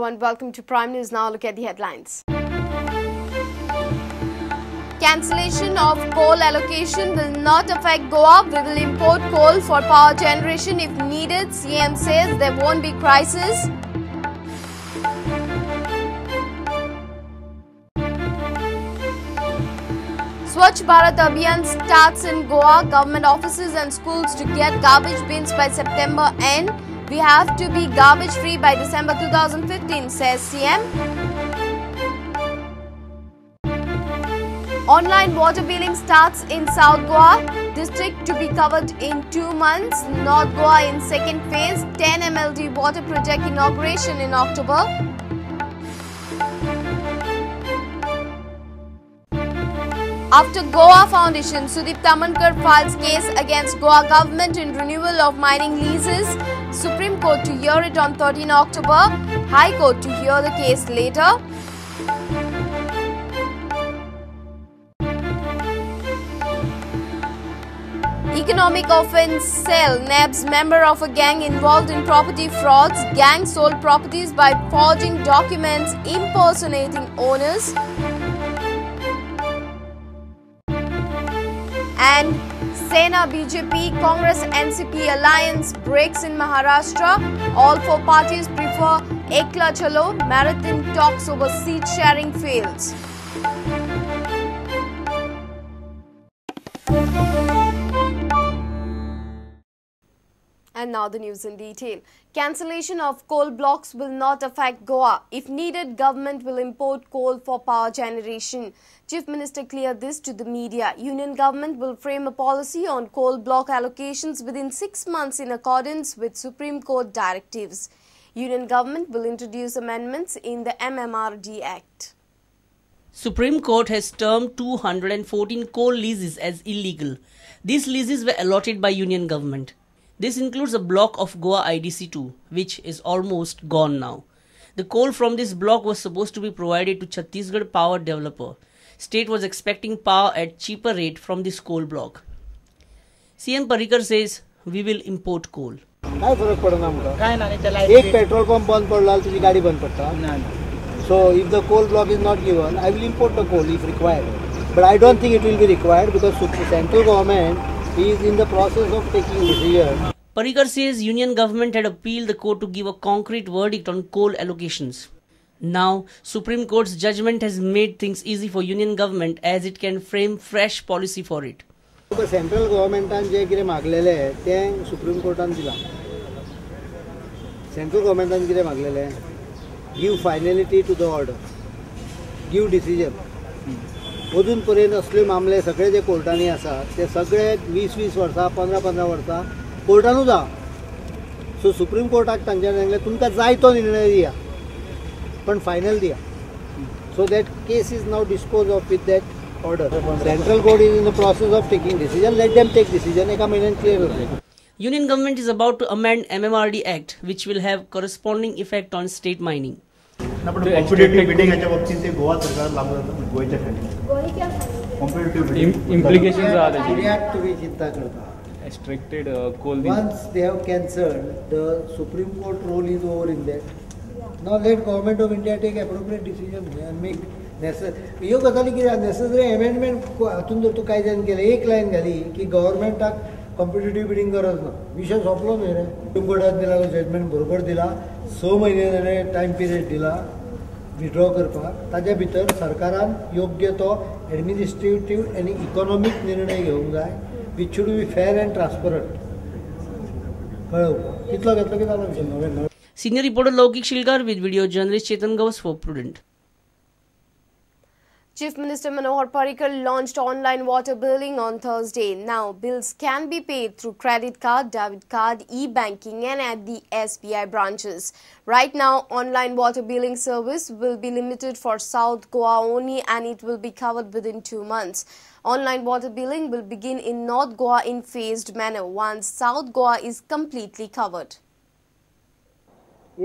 everyone. Welcome to Prime News. Now look at the headlines. Cancellation of coal allocation will not affect Goa. We will import coal for power generation if needed. CM says there won't be crisis. Swachh Bharat Abhiyan starts in Goa. Government offices and schools to get garbage bins by September end. We have to be garbage free by December 2015, says CM. Online water billing starts in South Goa district to be covered in 2 months. North Goa in second phase. 10 MLD water project inauguration in October. After Goa Foundation, Sudeep Tamankar files case against Goa government in renewal of mining leases. Supreme Court to hear it on 13 October. High Court to hear the case later. Economic offence cell nabs member of a gang involved in property frauds. Gang sold properties by forging documents, impersonating owners. And Sena, BJP, Congress, NCP alliance breaks in Maharashtra. All four parties prefer Ekla Chalo. Marathon talks over seat sharing fails. And now the news in detail. Cancellation of coal blocks will not affect Goa. If needed, government will import coal for power generation. Chief Minister cleared this to the media. Union government will frame a policy on coal block allocations within 6 months in accordance with Supreme Court directives. Union government will introduce amendments in the MMRD Act. Supreme Court has termed 214 coal leases as illegal. These leases were allotted by Union government. This includes a block of Goa IDC 2, which is almost gone now. The coal from this block was supposed to be provided to Chhattisgarh power developer. State was expecting power at cheaper rate from this coal block. CM Parrikar says, we will import coal. काय फरक पडना आमकां? एक petrol pump बंद पडला तुजी गाडी बंद पडटा. So if the coal block is not given, I will import the coal if required. But I don't think it will be required because central government is in the process of taking decision. Parrikar says union government had appealed the court to give a concrete verdict on coal allocations. Now, Supreme Court's judgment has made things easy for union government as it can frame fresh policy for it. Central governmentan जे कितें मागलेले तें Supreme Courtan दिला. Central governmentan कितें मागलेले? Give finality to the order. Give decision. अजून पर्यंत असले मामले सगळे जे कोर्टांनी आसा ते सगळे 20-20 वर्सां 15-15 वर्सां कोर्टानूच आहा. सो सुप्रीम कोर्टाक तांच्यानी सांगलें तुमकां जाय तो निर्णय दिया पण फायनल दिया. So that case is now dispose of with that order. Central court is in the process of taking decision. Let them take decision. एका म्हयन्यान क्लियर जातलें. Union government is about to amend MMRD Act, which will have corresponding effect on state mining. Competitive बिडिंगाच्या बाबतीत ते गोवा सरकार लागू जाता गोंयच्या खाली. कॉम्पिटिटिव्ह इम्प्लिकेशन्स आहा त्याचे. कित्याक तुमी चिंता करता? Extracted coal. Once they have cancelled, the Supreme Court role is over in that. Now let Government of India take appropriate decision and make necessary. ह्यो गजाली कितें necessary amendment हातून जर तूं कायद्यान केलें एक लायन घाली की गव्हर्मेंटाक कॉम्पिटिटिव्ह बिडिंग गरज ना, विशय सोंपलो न्हय रे. सुप्रीम कोर्टान दिला जजमेंट बरोबर दिला. 6 म्हयने जाणें टायम पिरियड दिला विड्रॉ करपाक. ताज्या भितर सरकारान योग्य तो एडमिनिस्ट्रेटीव आनी इकॉनॉमीक निर्णय घेवंक जाय which should be fair and transparent. कळ्ळें? तितलो घेतलो की जालो विशय. Senior reporter Laukik Shilkar with video journalist Chetan Gawas for Prudent. Chief Minister Manohar Parrikar launched online water billing on Thursday. Now, bills can be paid through credit card, debit card, e-banking and at the SBI branches. Right now, online water billing service will be limited for South Goa only and it will be covered within 2 months. Online water billing will begin in North Goa in phased manner once South Goa is completely covered.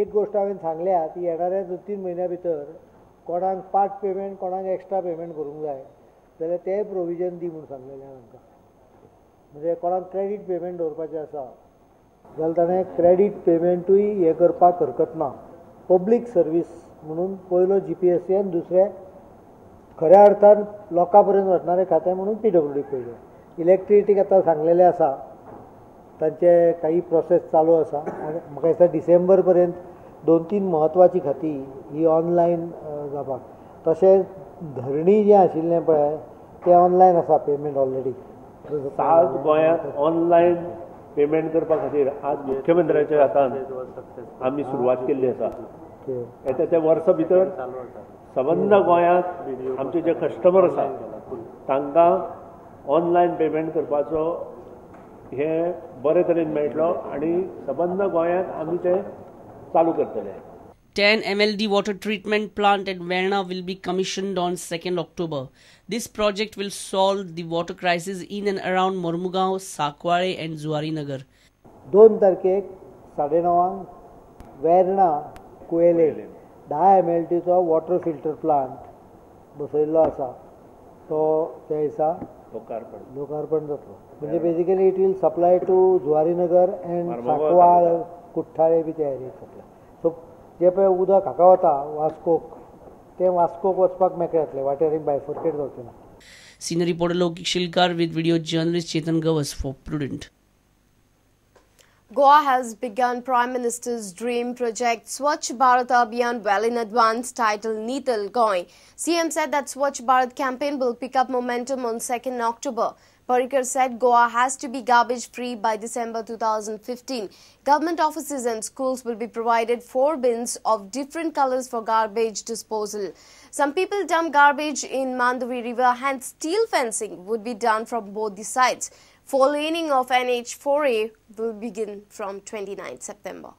एक गोष्ट हांवें सांगल्या ती येणाऱ्या 2-3 म्हयन्या भितर कोणाक part payment कोणाक एक्स्ट्रा पेमेंट करूंक जाय जाल्यार तें प्रोविजन दी म्हूण सांगलेलें तांकां. म्हणजे कोणाक क्रेडीट पेमेंट दवरपाचें आसा जाल्यार ताणें क्रेडीट पेमेंटूय हें करपाक हरकत ना. पब्लीक सर्वीस म्हणून पयलो जीपीएससी आनी दुसरें खऱ्या अर्थान लोकां पर्यंत वचणारें खातें म्हणून पीडब्ल्यूडी पयलें. इलेक्ट्रिसिटीक आतां सांगलेलें आसा, तांचे काही प्रोसेस चालू आसा आनी म्हाका दिसता डिसेंबर पर्यंत 2-3 म्हत्वाची खातीं ही ऑनलायन जावपाक. तशेंच धरणी जें आशिल्लें पळय तें ऑनलायन आसा पेमेंट ऑलरेडी. सात गोंयांत ऑनलायन पेमेंट करपा खातीर आज मुख्यमंत्र्याच्या हातान आमी सुरवात केल्ली आसा. येता त्या वर्सा भितर सबंद गोंयांत आमचे जे कस्टमर आसा तांकां ऑनलायन पेमेंट करपाचो हे बरे तरेन मेळटलो आनी सबंद गोंयांत आमी ते चालू करतले. 10 MLD water treatment plant at Verna will be commissioned on 2nd October. This project will solve the water crisis in and around Mormugao, Sancoale and Zuarinagar. 2 तारखेक 9:30 वेर्णा कुवेले 10 MLDचो वॉटर फिल्टर प्लांट बसयल्लो आसा, तो त्या दिसा लोकार्पण जातलो. म्हणजे basically it will supply to Zuarinagar and Sancoale, Kutthale बी त्या एरियेक supply. So जे पळय उदक हाका वता वास्कोक, तें वास्कोक वचपाक मेकळें जातलें, वाटेर एक बायफर्केट जावचें ना. Senior reporter Lokik Shilkar with video journalist Chetan Gawas for Prudent. Goa has begun Prime Minister's dream project Swachh Bharat Abhiyan well in advance, titled Nital Goa. CM said that Swachh Bharat campaign will pick up momentum on 2nd October. Parrikar said Goa has to be garbage free by December 2015. Government offices and schools will be provided 4 bins of different colors for garbage disposal. Some people dump garbage in Mandovi River, hence steel fencing would be done from both the sides. 4-laning of NH4A will begin from 29 September.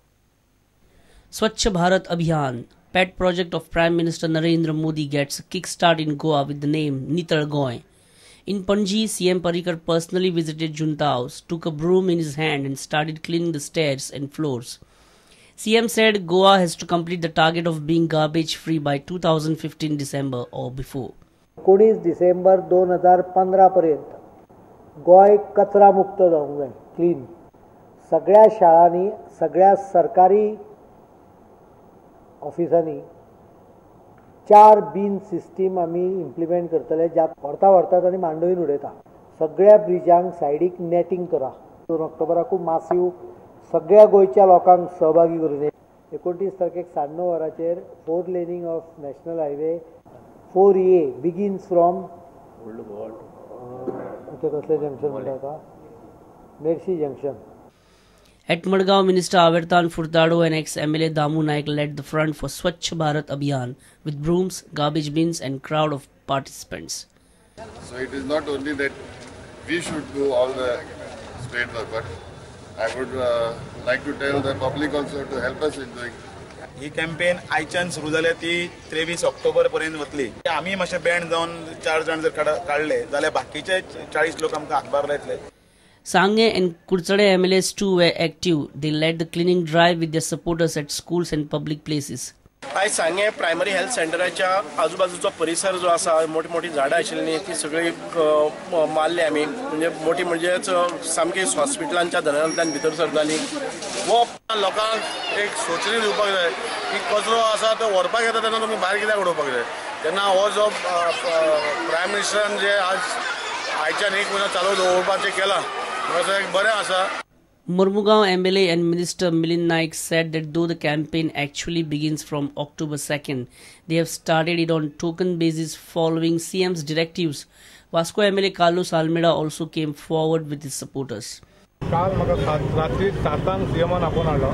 Swachh Bharat Abhiyan, pet project of Prime Minister Narendra Modi, gets a kickstart in Goa with the name Nital Goa. In Panji, CM Parrikar personally visited Junta House, took a broom in his hand and started cleaning the stairs and floors. CM said Goa has to complete the target of being garbage free by 2015 December or before. 19 December 2015 पर्यंत गोंय कचरा मुक्त जावंक जाय, clean. सगळ्या शाळांनी, सगळ्या सरकारी ऑफिसांनी 4 बीन सिस्टीम आमी इम्प्लिमेंट करतले, ज्या व्हरता व्हरतात आनी मांडवीन उडयता. सगळ्या ब्रिजांक सायडीक नॅटींग करा. 2 ऑक्टोबराकूय मासीव सगळ्या गोंयच्या लोकांक सहभागी करून 29 तारखेक 9:30 वरांचेर 4 laning of national highway 4A begins from कसलें जंक्शन म्हणटा, Merces junction. At Madgaon, Minister Avertan Furtado and ex-MLA Damu Naik led the front for Swachh Bharat Abhiyan with brooms, garbage bins and crowd of participants. So it is not only that we should do all the straight work, but I would like to tell the public also to help us in doing. He campaign आयच्यान सुरू जाल्या ती 23 ऑक्टोबर पर्यंत वतली. आमी मातशे band जावन 4 जाण जर काडले जाल्यार बाकीचे 40 लोक आमकां हातभार लायतले. Sange and Kurchade MLAs too were active. They led the cleaning drive with their supporters at schools and public places. आयज सांगे प्रायमरी हेल्थ सेंटराच्या आजूबाजूचो परिसर जो आसा, मोठी मोठी झाडां आशिल्लीं ती सगळी मारली आमी. म्हणजे मोठी म्हणजेच सामकी हॉस्पिटलांच्या धनरांतल्यान भितर सरताली. हो लोकांक एक सोचणी दिवपाक जाय की कचरो आसा तो व्हरपाक येता तेन्ना तुमी भायर कित्याक उडोवपाक जाय. तेन्ना हो जो प्रायम मिनिस्टरान जे आज आयच्यान एक म्हयनो चालू दवरपाचें केलां एक बरें आसा. Mormugao MLA and Minister Milind Naik said that though the campaign actually begins from October 2nd, they have started it on token basis following CM's directives. Vasco MLA Carlos Almeida also came forward with his supporters. काल म्हाका रात्री 7 सीएमान आपोवन हाडलो,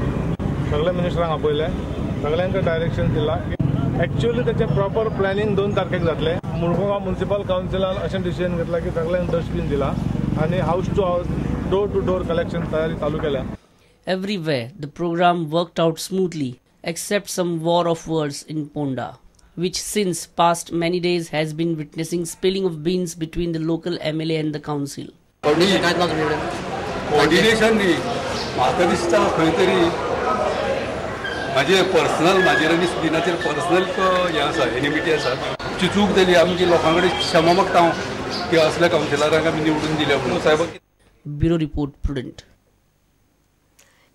सगळे मिनिस्टरांक आपयले, सगळ्यांक direction दिला. Actually त्याचें proper planning 2 तारखेक जातलें. मुरगांव म्युनिसिपल कावन्सिलान अशें डिसिजन घेतलां की सगळ्यांक डस्टबीन दिला आनी house to house, door to door collection तयारी चालू केल्या. Everywhere the program worked out smoothly except some war of words in Ponda, which since past many days has been witnessing spilling of beans between the local MLA and the council. Coordination न्ही, म्हाका दिसता खंय तरी म्हाजे personal, म्हाजेर आनी सुदिनाचेर personal हें आसा, एनिमिटी आसा. ची चूक जाली, आमची लोकां कडेन क्षमा मागता हांव की असल्या कावन्सिलरांक आमी निवडून दिल्या म्हणून. साहेब. Bureau Report, Prudent.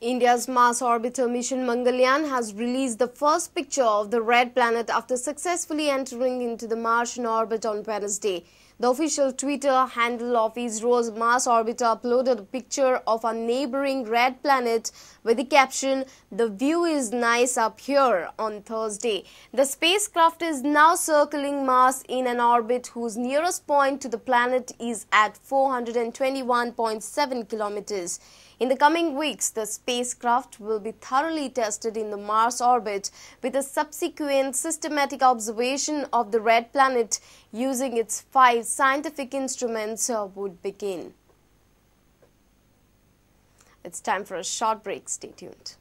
India's Mars Orbiter mission Mangalyaan has released the first picture of the red planet after successfully entering into the Martian orbit on Wednesday. The official Twitter handle of ISRO's Mars Orbiter uploaded a picture of a neighboring red planet with the caption, "The view is nice up here," on Thursday. The spacecraft is now circling Mars in an orbit whose nearest point to the planet is at 421.7 kilometers. In the coming weeks, the spacecraft will be thoroughly tested in the Mars orbit with a subsequent systematic observation of the red planet using its 5 scientific instruments would begin. It's time for a short break. Stay tuned.